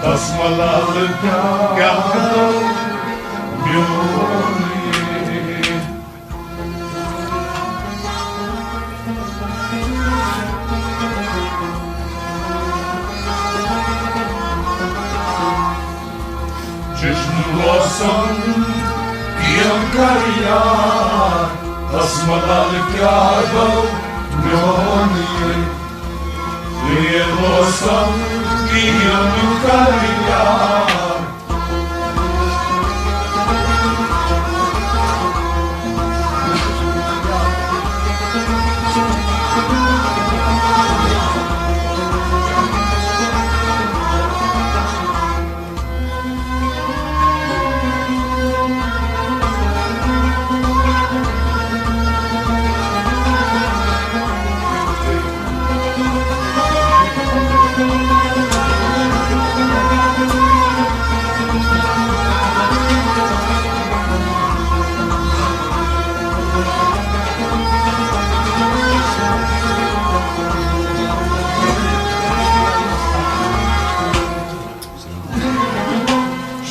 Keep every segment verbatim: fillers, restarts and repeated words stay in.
تس ملال کیٛاہ گوٚو میون یہِ؟ چشمہٕ اوسم یِم کر یار، تس ملال کیٛاہ گوٚو میون یہِ؟ ویل اوسم یِم کر یار۔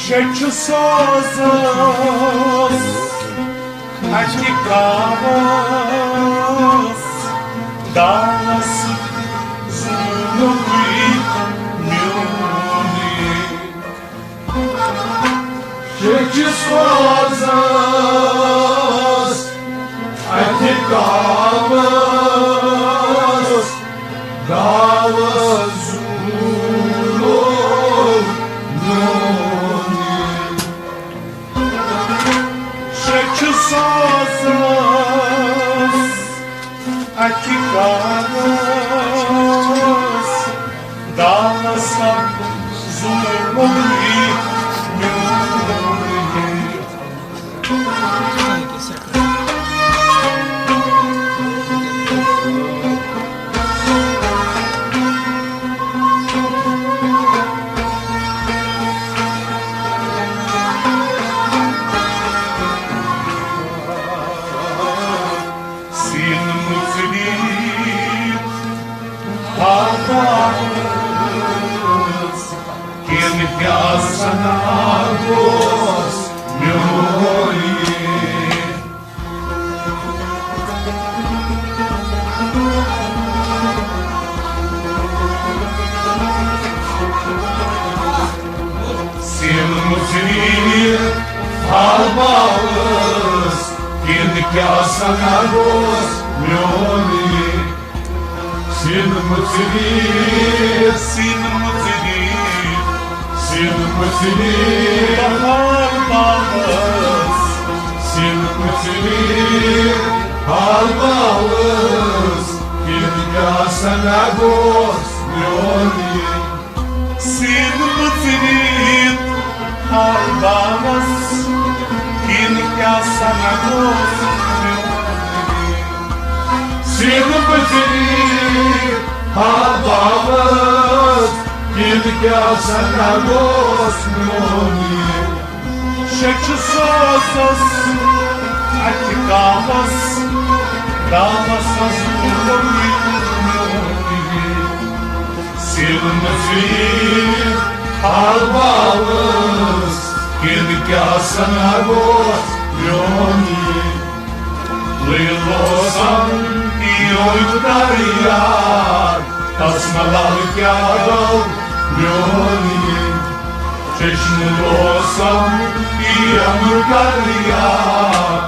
شیٚچھ سوزس اکہِ کاوس دانس زُمرُدٕے میونٕے۔ شیٚچھ سوزس اکہِ کاوس دانس زُمرُدٕے میونٕے۔ شیٚچھ سوزس اکہِ کاوس دانس زُمرُدٕے میونٕے۔ سیٖنہٕ مُژرِتھ ہاوان کِنہٕ کیٛاہ سنا گوس میون یہِ؟ سیٖنہٕ مُژرِتھ ہاوان کِنہٕ کیٛاہ سنا گوس میون یہِ؟ سیٖنہٕ مُژرِتھ، سیٖنہٕ مُژرِتھ، سیٖنہٕ مُژرِتھ۔ بہار باغس۔ سیٖنہٕ مُژرِتھ، بہار باغس۔ کِنہٕ کیٛاہ سنا گوس میون یہِ؟ سیٖنہٕ مُژرِتھ ہر باوس، کِنہٕ کیٛاہ سنا گوس میون یہِ؟ سیٖنہٕ مُژرِتھ ہر باوس، کِنہٕ کیٛاہ سنا گوس میون یہِ؟ شیٚچھ سوزس اکہِ کاوس دانس زُمرُدٕے میون یہِ۔ سیٖنہٕ مُژرِتھ ہر باوس، کِنہٕ کیٛاہ سنا گوس میون یہِ؟ لٔیِل اوسم یوٗت کر یار، تس ملال کیٛاہ گوٚو میون یہِ؟ چشمہٕ اوسم یِم کر یار۔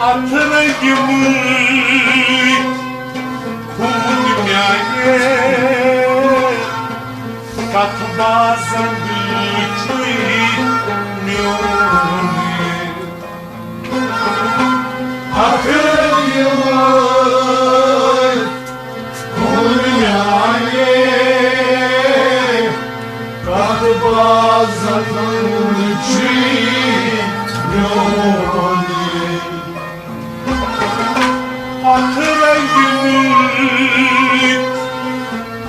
اتھ رنگہِ مٔلۍ خوٗن میانہِ، کتھ بازن چھُے میون۔ اتھ رنگہِ مٔلۍ خوٗن میانہِ، کتھ بازن چھُے میون۔ اتھ رنگہِ مٔلۍ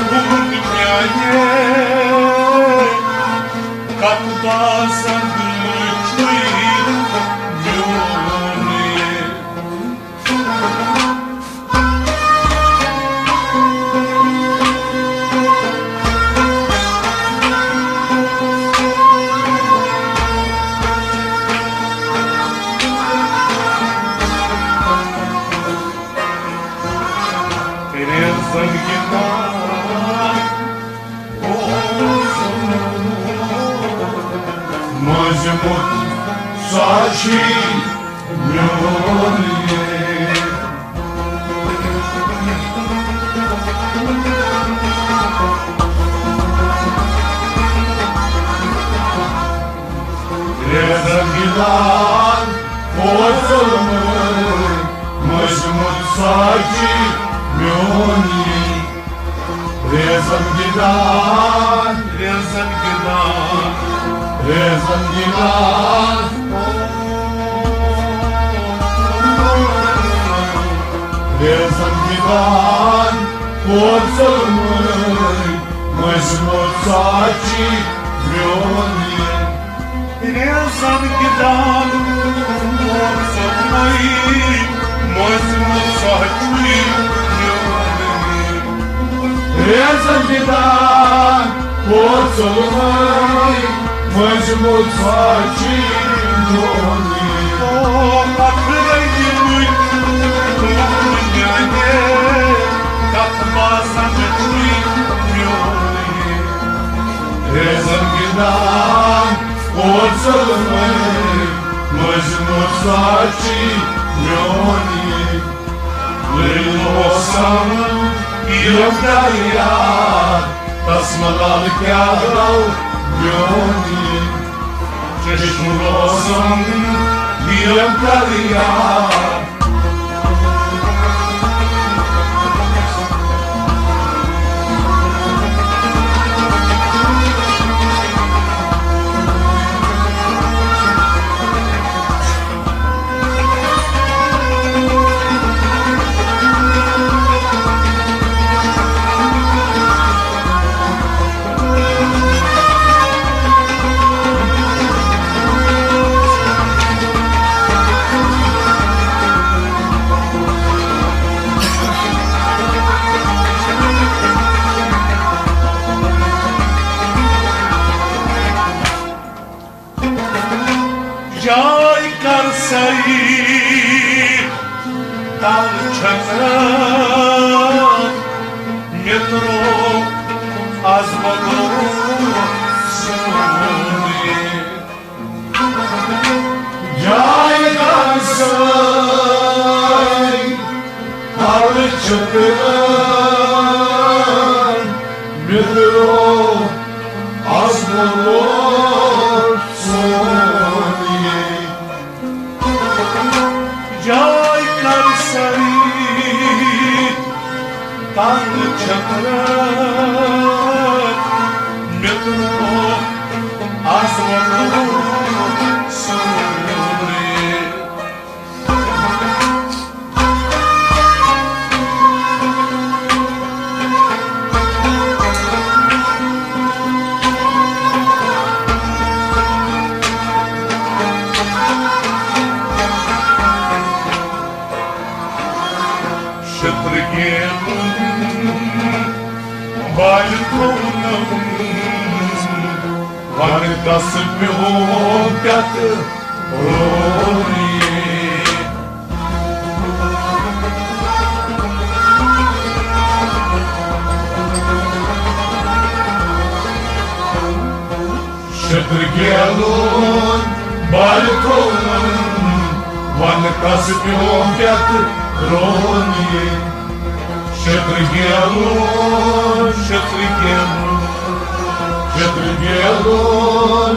خوٗن میانہِ، کتھ بازن چھُے میون۔ ریزن گِنٛدان اوسُم مٔنٛزۍ مُت ساچھی میون یے۔ ریزن گِنٛدان اوسُم مٔنٛزۍ مُت ساچھی میون یے۔ ریزن گِنٛدان، ریزن گِنٛدان، ریزن گِنٛدان، ریزن گِنٛدان، پوژل مٔنٛزۍ مٔنٛزۍ مُت ساچھی میون یے۔ ریزن گِنٛدان، پوژل مٔنٛزۍ مٔنٛزۍ مُت ساچھی میون یے۔ ریزن گِنٛدان، پوژل مٔنٛزۍ مٔنٛزۍ مُت ساچھی میون یے۔ او، پتھ رنگہِ مٔلۍ خوٗن میانہِ، کتھ بازن چھُے میون یے۔ ریزن گِنٛدان، پوژل مٔنٛزۍ مٔنٛزۍ مُت ساچھی میون یے۔ لٔلۍ اوسم یِم دریا، تس ملال کیٛاہ گوٚو میون یے۔ چشمہٕ اوسم یِم دریا۔ جاے کر سیہِ تل چھکھ، مِترو از وَنو سون۔ جاے کر سیہِ تل چھکھ، مِترو از وَنو سون۔ جاے کر سیہِ تل چھکھ، مِترو از وَنو سون۔ شطرٕ گیلن بالہِ تھوونم، ونہٕ کس پیوٚو پٮ۪تہٕ رونی۔ شطرٕ گیلن بالہِ تھوونم، ونہٕ کس پیوم پٮ۪تھ روٚن یہِ۔ شتر گیلون، شتر گیلون، شتر گیلون،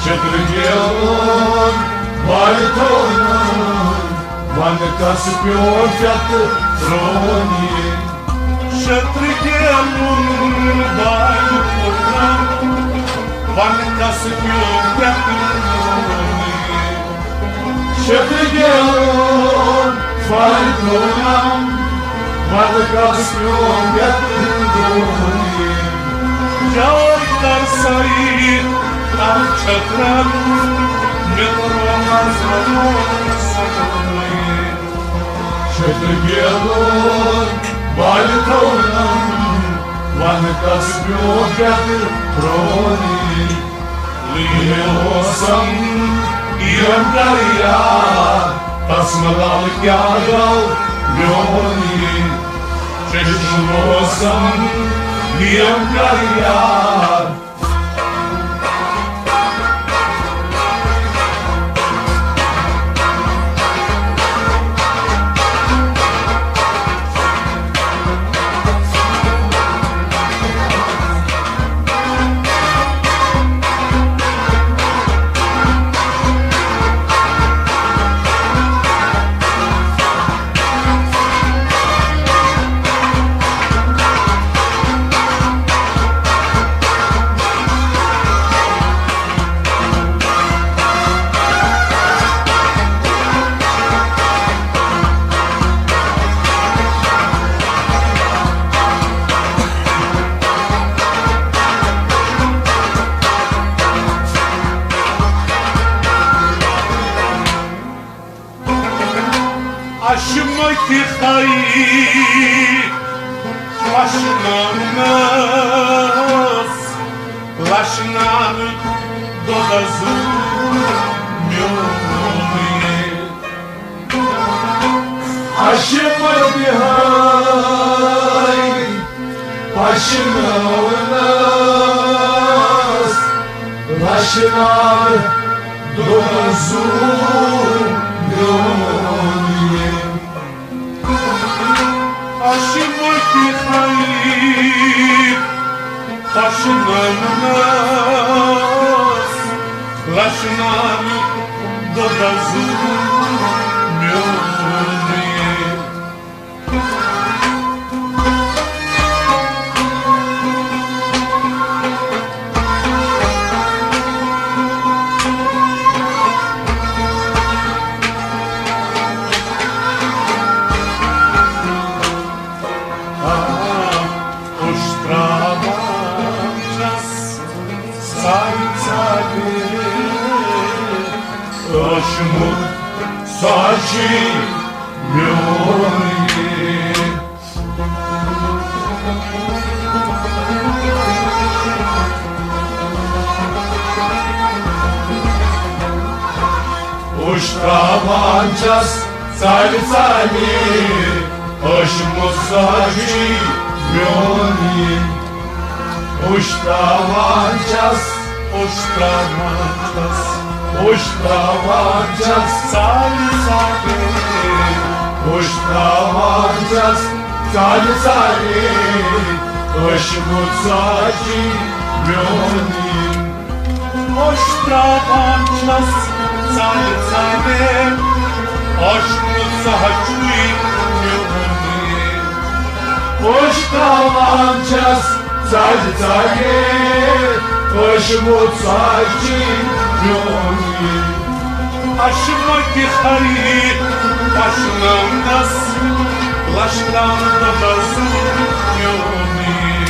شتر گیلون، وارِ تھوٚونم، ون کس پیوم پٮ۪تھ روٚن یہِ۔ شتر گیلون، وارِ تھوٚونم، ون کس پیوم پٮ۪تھ روٚن یہِ۔ شتر گیلون، وارِ تھوٚونم، ون کس پیوم پٮ۪تھ روٚن یہِ۔ جاے کر سعید، اتھ چھترن، مےٚ کوٚر منٛز سمٲیِتھ۔ شتر گیلون، وارِ تھوٚونم، ون کس پیوم پٮ۪تھ روٚن یہِ۔ لٔیِم اوسم یم کریا، تس ملال کیٛاہ گوٚو میون یہِ۔ چشم اوسم یم کریا۔ اشمکہِ خی پشنانس، لشنان دۄدس میون۔ اشمکہِ خی پشنانس، لشنان دۄدس میون۔ اشمکہِ خی پشنانس، لشنان دۄدس میون۔ اوشتراوان چھس سر ژلہِ، اوشمُت سۄ چھُے میون یہِ۔ اوشتراوان چھس ژلہِ ژلہِ، اوشمُت سۄ چھُے میون یہِ۔ اوشتراوان چھس، اوشتراوان چھس، اوشتراوان چھس ژلہِ ژلہِ، اوشتراوان چھس ژلہِ ژلہِ، اوشمُت سۄ چھُے میون یہِ۔ اوشتراوان چھس ژلہِ ژلہِ، اوشمُت سۄ چھُے میون یہِ۔ اوشتراوان چھس ژلہِ ژلہِ، اوشمُت سۄ چھُے میون یہِ۔ اشمکہِ خی پشنانس، لشنان دۄدس میون یہِ۔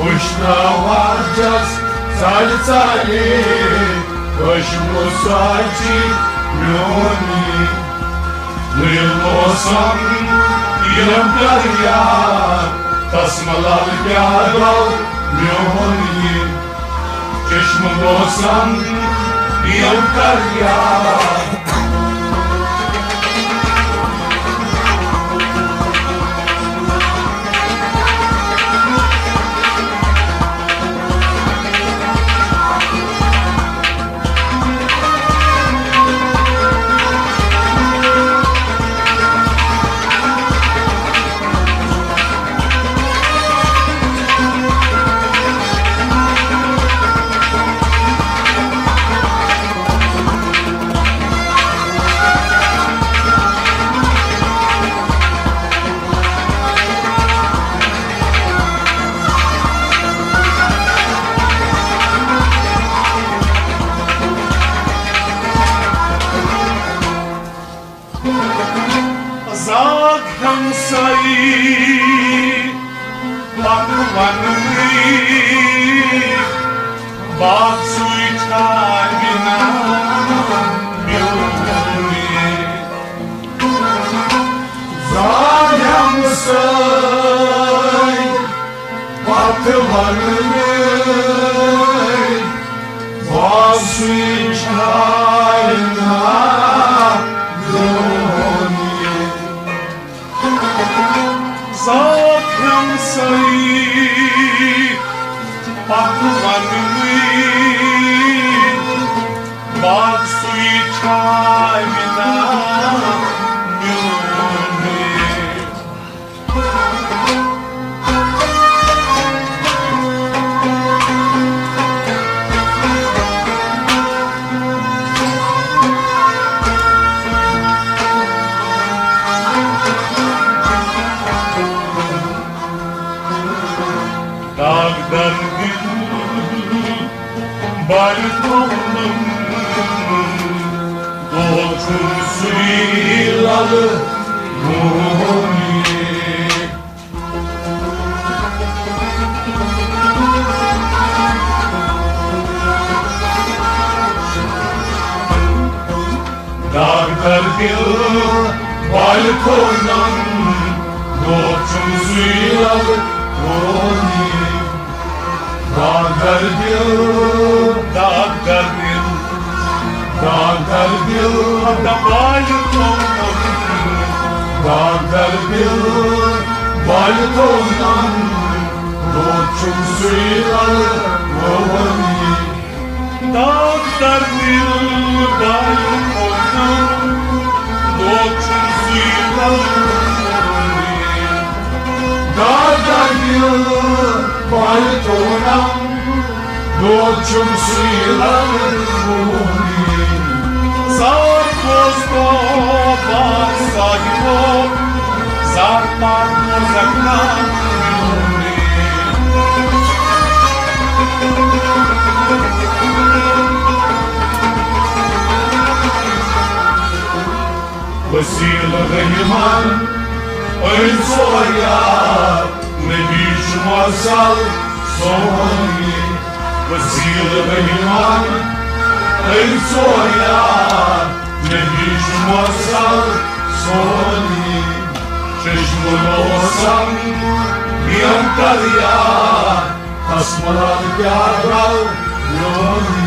اوشتراوان چھس ژلہِ ژلہِ، اوشمُت سۄ چھُے میون یہِ۔ لٔیِم اوسم یم کریا، تس ملال کیٛاہ گوٚو میون یہِ۔ چشم اوسم یم کریا۔ ہمسایی پتہٕ وننٕے، باغسٕے چھا وِنان میون یہِ۔ زاے ہمساے پتہٕ وننٕے، باغسٕے چھا وِنان میون یہِ۔ زاکھ ہمسایی پتہٕ وننٕے، باغسٕے چھا وِنان میون یہِ۔ داغدار دل بل تھوونم، دود چھُم سُے لل موہنی۔ داغدار دل بل تھوونم، دود چھُم سُے لل موہنی۔ داغدار دل، داغدار دل، داغدار دل، دبال تھوونم۔ داغدار دل، بال تھوونم، دود چھُم سُے لل موہنی۔ داغدار دل، بال تھوونم، دود چھُم سُے لل موہنی۔ داغدار دل، بل تھوونم، دود چھُم سُے لل موہنی۔ زار دوستو، بار صاحبو، زار پارنو زکان میونی۔ وسیل رحمان، أمۍ ژور یار، نبی چھُ مرسل سونی۔ وسیل رحمان، أمۍ ژور یار، نبی چھُ مرسل سونی۔ چشم روشن، نیم کر یار، اسمران پیار میونی۔